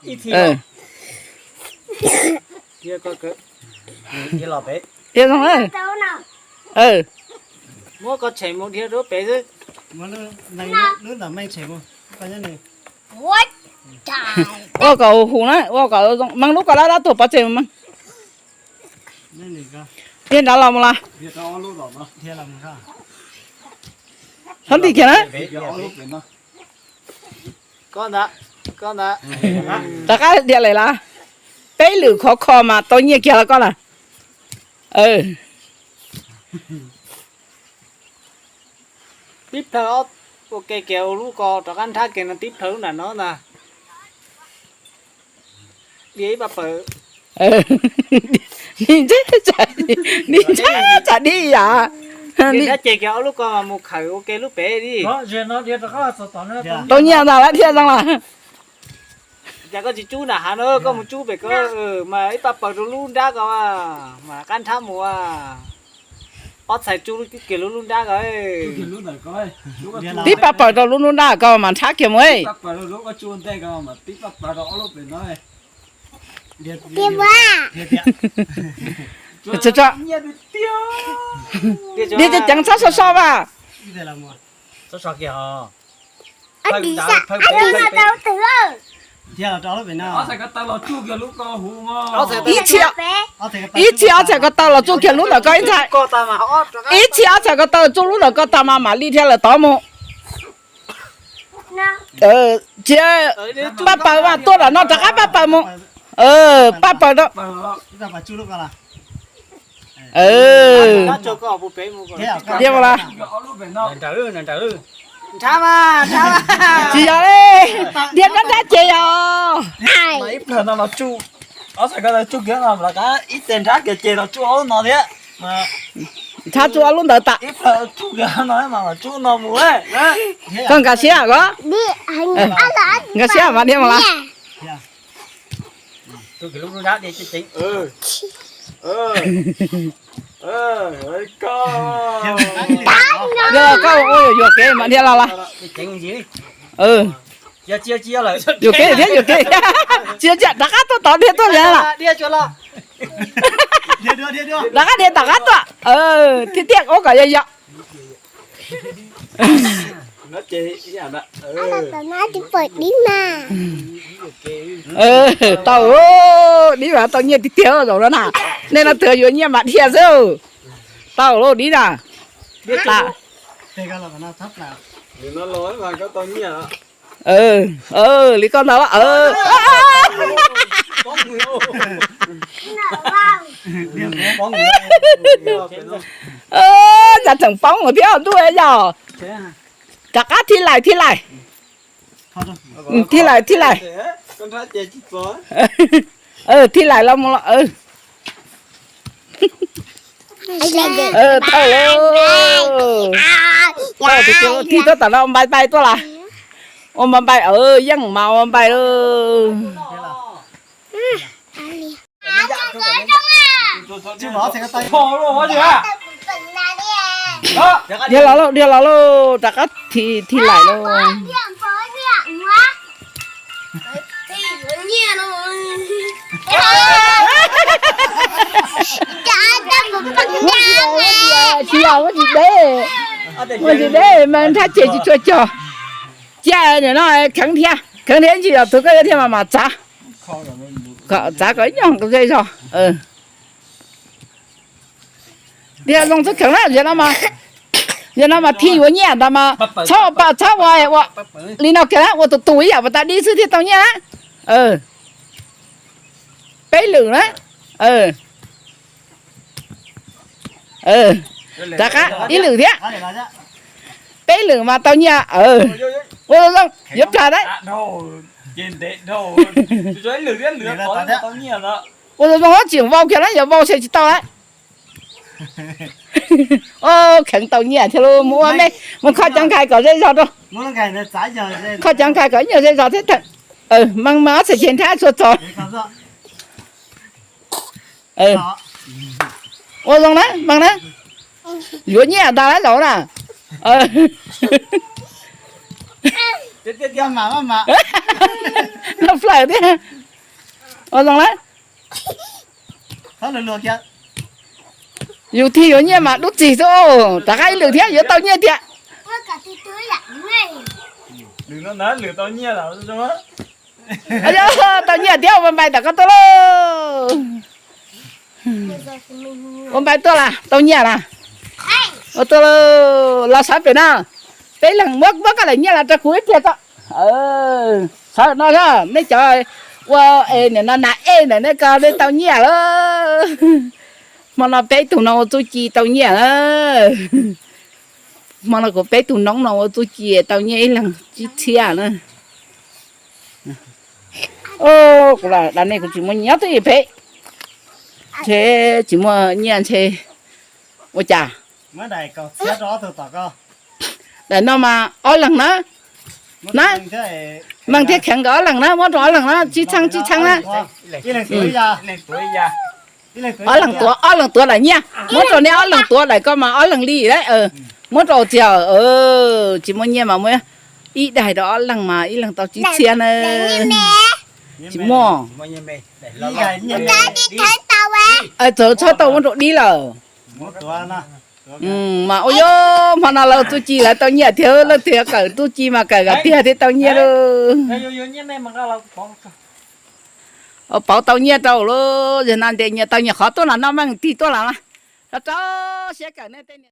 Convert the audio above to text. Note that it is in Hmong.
Ib txhis. Dhia zoo na. Muab koj tshem mus dhia rau pem xwb. Ua kom hu na, ua kom zoo, meej lub koj dab dab tuag pov tseg meej. Dhia nrad los mus los. Txhob nti kiag na. Rov qab dhia lawm los? Peb lwm khov kho mas tau nyiaj kiag los koj na. Tib plhaw, ua ke kiag lub ko rov qab nrhab kiag no tib plhaw lub nram no ntag. Dhia ib pab pawg. Nim ntsab tsam dib yam. Nrhab ces kiag ob lub ko mas mus khawm ua ke lub pem li. Tau nyiaj ntag lawm dhia zoo lawm. Cas koj tsis tsub nram hav no, koj mus tsub pem ko mas ib pab pawg rau lub nrab ko mas qab nrhab mus. Ob txhais tsub kiag lub lub nrab ko. Tib pab pawg rau lub lub nrab ko mas nrhab kiag mus. Dhia ceev ceev txhob so so vas. Ib txhia, ib txhia ob txhais ko taw los tsuj kiag lub ntawm ko ib ntxhais. Ib txhia ob txhais ko taw tsuj lub ntawm ko tag mas mam li dhia lawm tod mus. Tsis, pab pawg mas tuaj nram no rov qab pab pawg mus. Pab pawg rau. Dhia mus los? Tsis yog li, dhia nrab nrab ces yog. Nrhab tsuj ob lub ntawd tas. Koj nkag siab ko. Nkag siab mas dhia mus los? Yog koj ua yuam kev mas dhia los los? Yuam kev thiab yuam kev. Tsis, tsis rov qab tuaj tod dhia tuaj li los? Rov qab dhia tom qab tuaj. Thiab tiaj ub kom yog yog. Tau, dib mas tau nyiaj tiag tiag zaum no na. Nej no twg yuav nyiaj mam dhia xwb. Tau lauj dib na. Li koj ntawd. Cas tseem poob thiab ntuj yog. Rov qab thib laim thib laim. Thib laim thib laim. Thib laim los mus los. Tau lauj. Tau tiag tiag, thib tuaj tom no npai npai tuaj las. Ua npai npai, yeej mas ua npai. Dhia los lauj, dhia los lauj, rov qab thib laim lauj. Tsis yog, muaj tsis deb, muaj tsis deb mas nrhab ces tsis tshua cog. Cia no kheev dhia, kheev dhia ntsis yog tus koj yuav dhia mas mam txav, txav kom ib nyuag ze zog. Dhia zoo txhob kheev na, yog no mas thij yuav nyiaj ntag mas txhob, txhob ua, ua li no kiag na, ua tus tus ib yam pas tas dib xwb thiaj tau nyiaj na. Peb lwm na. Rov qab ib lwm thiab. Peb lwm mas tau nyiaj. Ua zoo zoo, yuav plag na. Ua zoo zoo, tseem vau kiag na, yog vau ces tsis tau na. Kheev tau nyiaj thiab lauj, mus ua me, mus kho cov nkais kom ze zog rau. Kho cov nkais kom ib nyuag ze zog thiab. Meej meej ob txhais ceg nrhab txhua txhua. Ua zoo na, meej na. Yuav nyiaj ntag lawm zaum na. Noj plaws thiab. Ua zoo lawm. Yus thiaj yuav nyiaj mas dub txig xwb, rov qab ib lwm thiab yuav tau nyiaj tiag. Tau nyiaj thiab, ua npais tom koj tuaj lauj. Ua npais tuaj las, tau nyiaj las. Ua tuaj lauj, los sawv pem no. Peb leeg muab, muab koj daim nyiaj los rau kuv ib pliag tso. Sawv no, nej cov ua es nim no nas ej ntawm nej ko nej tau nyiaj lawm. Hmo no peb tug no ua txuj ci tau nyiaj. Hmo no kuv peb tug noob no ua txuj ci tau nyiaj ib leeg tsib txhiab na. Kuv daim nej kuv tsis muaj nyiaj twb phem, ntshe tsis muaj nyiaj ntshe ua cas. Daim no mas ob leeg na, na, meej thiab kheev nkawd ob leeg na, muab rau ob leeg na, tsib txheeb tsib txheeb na. Ob leeg tuav, ob leeg tuav daim nyiaj, muab rau neb ob leeg tuav, daim ko mas ob leeg li lawm. Muab rau txiag, tsis muaj nyiaj mas muab ib daim rau ob leeg mas ib leeg tau tsib txhiab na. Tsis muaj. Txhob tau muab rau dib lawm. Mas ua yuav hmo no lawv txuj ci lawv tau nyiaj thiab, leej twg kawm txuj ci mas kawm kom tiag thiaj tau nyiaj lauj. Pauv tau nyiaj rau lauj, yog no ntes nyias tau nyias qhov tuaj los noj meej tig tuaj los mas. Rau rau siab kawm nej tej niam